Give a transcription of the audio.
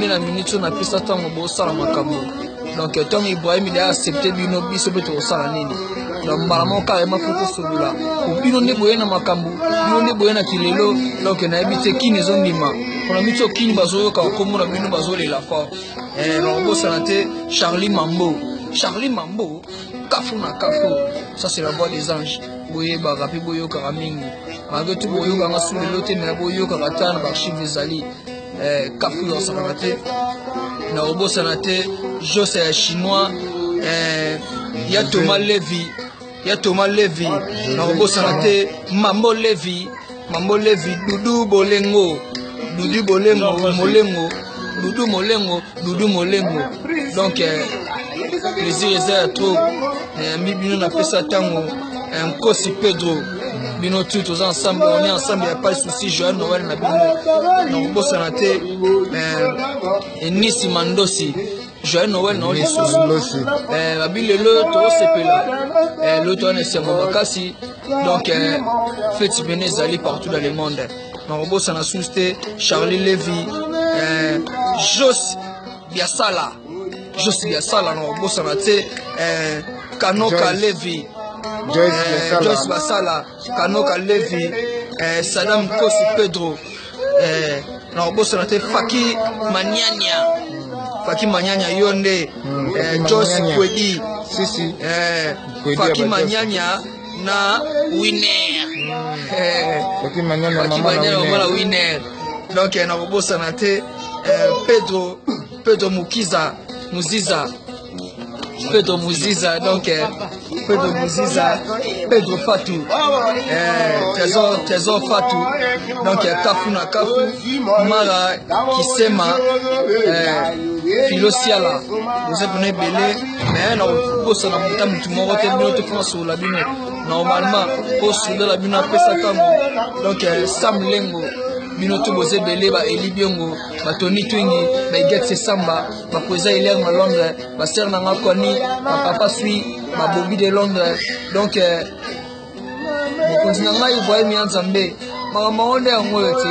nde na minute oyo napesa ntango bosala makambo. Donc ntango Ibrahim il a accepté bino, biso mpe tokosala nini? Donc mbala moko carrément faut tosolola, po bino nde boye na makambo, bino nde boye na kilelo. Donc nayebi te kini ezondima mpona miti oyo kini bazoyoka nkombo na bino, bazolela fort. Nakobosana te Charlie Mambo, Charlie Mambo, kafu na kafu, ça c'est la voix des anges. Boyebaka mpe boyokaka mingi, malgré tout boyokanga su lelo te, mais boyokaka ta na baarchive ezali. Kafu osakana te. Nakobosana te Jose ya Chinois, ya Thomas Levi, ya Thomas Levi. Nakobosana te Mambo Levi, Mambo Levi, Dudu Bolengo, Dudu Bolengo, Molengo, Dudu Molengo, Dudu Molengo. Donc plaisir eza ya trop. Nayambi bino, napesa ntango Nkosi Pedro, bino tu toza ensemble, on est ensemble, ya pas de souci. Joyeux Noël na bino. Nakobosana te Enisi Mandosi, joyeux Noël na yo lisusu. Babi lelo tozosepela, lelo toza na esengo makasi. Donc fête pene ezali partout dans le monde. Nakobosana susu te Charlie Levi, Jos Biasala, Jos Biasala. Nakobosana te Kanoka Levi, Joyce Basala, Kanoka Levi, Sadam Kosi Pedro. Nakobosana te Faki Maniania, Faki Maniania, yo nde Jos Kwedi, Faki Maniania na Winner, Faki Maniania mama na Winner. Donc nakobosana te Pedro, Pedro Mukiza, Muziza, Pedro Muziza. Donc Pedro Muziza, Pedro Fatou, Trésor, Trésor Fatou. Donc Kafu na Kafu, Mara Kisema, Filosiala, boza mpena ebele, mais nakobosana mota motu moko te. Bino te mpona solola bino normalement, mpo solola bino apesa ntango. Donc Sam Lengo, bino to boza ebele, baeli biongo, batoni twingi, baigetse samba, baprésida Hilaire na Londres, basere nanga Koni, bapapa sui, babobi de Londres. Donc mokonzi na ngai Ibrahim ya Nzambe, makambo yango nde yango oyo te.